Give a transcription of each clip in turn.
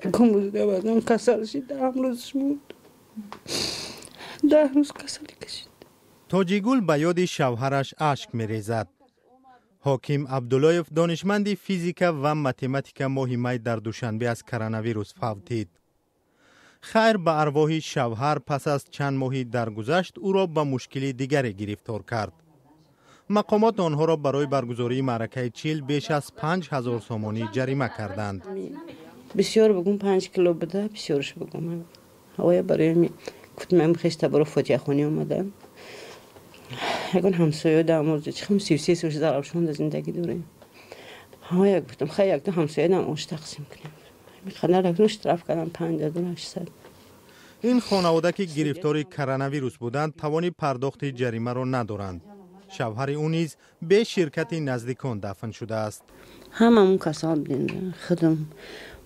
Баъдан касал шид, 10 рӯзш буд, 10 рӯз касалӣ кашид. Тоҷигул ба ёди шавҳараш ашк мерезад. Ҳоким Абдуллоев, донишманди физика ва математика, моҳи май дар Душанбе аз коронавирус фавтид. Хайр ба арвоҳи шавҳар пас аз чанд моҳи даргузашт ӯро ба мушкили дигаре гирифтор кард. Мақомот онҳоро барои баргузории маъракаи чил беш аз 5000 сомонӣ ҷарима карданд. Бисёр бугум, 5 кило буда, бисёрш бугум. Оя, барои гуфтам, хештаборо фотиҳахонӣ омадам, ягон ҳамсоя дамоз чихам, 33 сол Зарафшонда зиндагӣ дорем. Ҳамая гуфтам, хай, якду ҳамсоядам ош тақсим кунем. Қадар штраф кардам, 5800. Ин хонавода, ки гирифтори коронавирус буданд, тавони пардохти ҷаримаро надоранд. Шавҳари ӯ низ бе ширкати наздикон дафн шудааст. Ҳамамон касал будем: худам,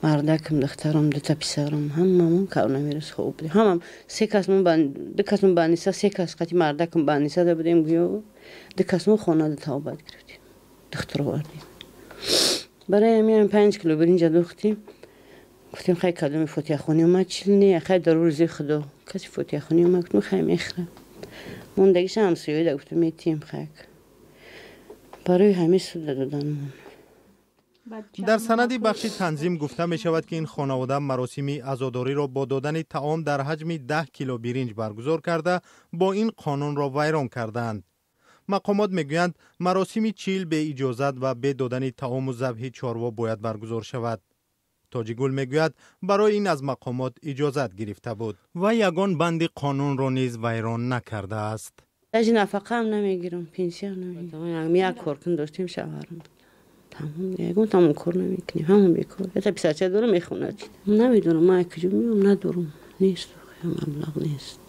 мардакам, духтарам, дута писарам, ҳамамон коронавирус хуб будем. Ҳамам се касмон, ду касмон больница, се кас қати мардакам больница да будем гӯё, ду касмон хонада табобат гирифтем, духтур овардем. Барои ҳамин 5 кило биринҷа духтем, гуфтем, хай, кадоми фотиҳахонӣ омад, чил не, хай, дар рӯзи Худо каси фотиҳахонӣ омад, гуфтем, хай, мехӯрам. Мондагиша ҳамсоёда гуфтем, метиҳем. Хак, барои ҳамин суда доданмон. Дар санади бахши танзим гуфта мешавад, ки ин хонавода маросими азодориро бо додани таом дар ҳаҷми 10 кило биринҷ баргузор карда, бо ин қонунро вайрон кардаанд. Мақомот мегӯянд, маросими чил беиҷозат ва бе додани таому забҳи чорво бояд баргузор шавад. Тоҷигул мегӯяд, барои ин аз мақомот иҷозат гирифта буд ва ягон банди қонунро низ вайрон накардааст. Даже нафақаам намегирам, пенсиям намегирам. Як коркун доштем, шавҳарам, тамом, ягон тамом кор намекунем, ҳамон бекор. Ята писарча дорам, мехонад. Намедонам, ман куҷо меом, надорам, нест, маблағ нест.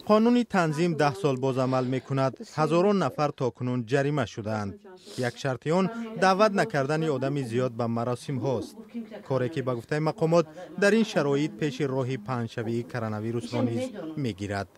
Қонуни танзим 10 сол боз амал мекунад. Ҳазорон нафар то кунун ҷарима шудаанд. Як шарти он даъват накардани одами зиёд ба маросимҳост, коре ки, ба гуфтаи мақомот, дар ин шароит пеши роҳи паҳншавии коронавирусро низ мегирад.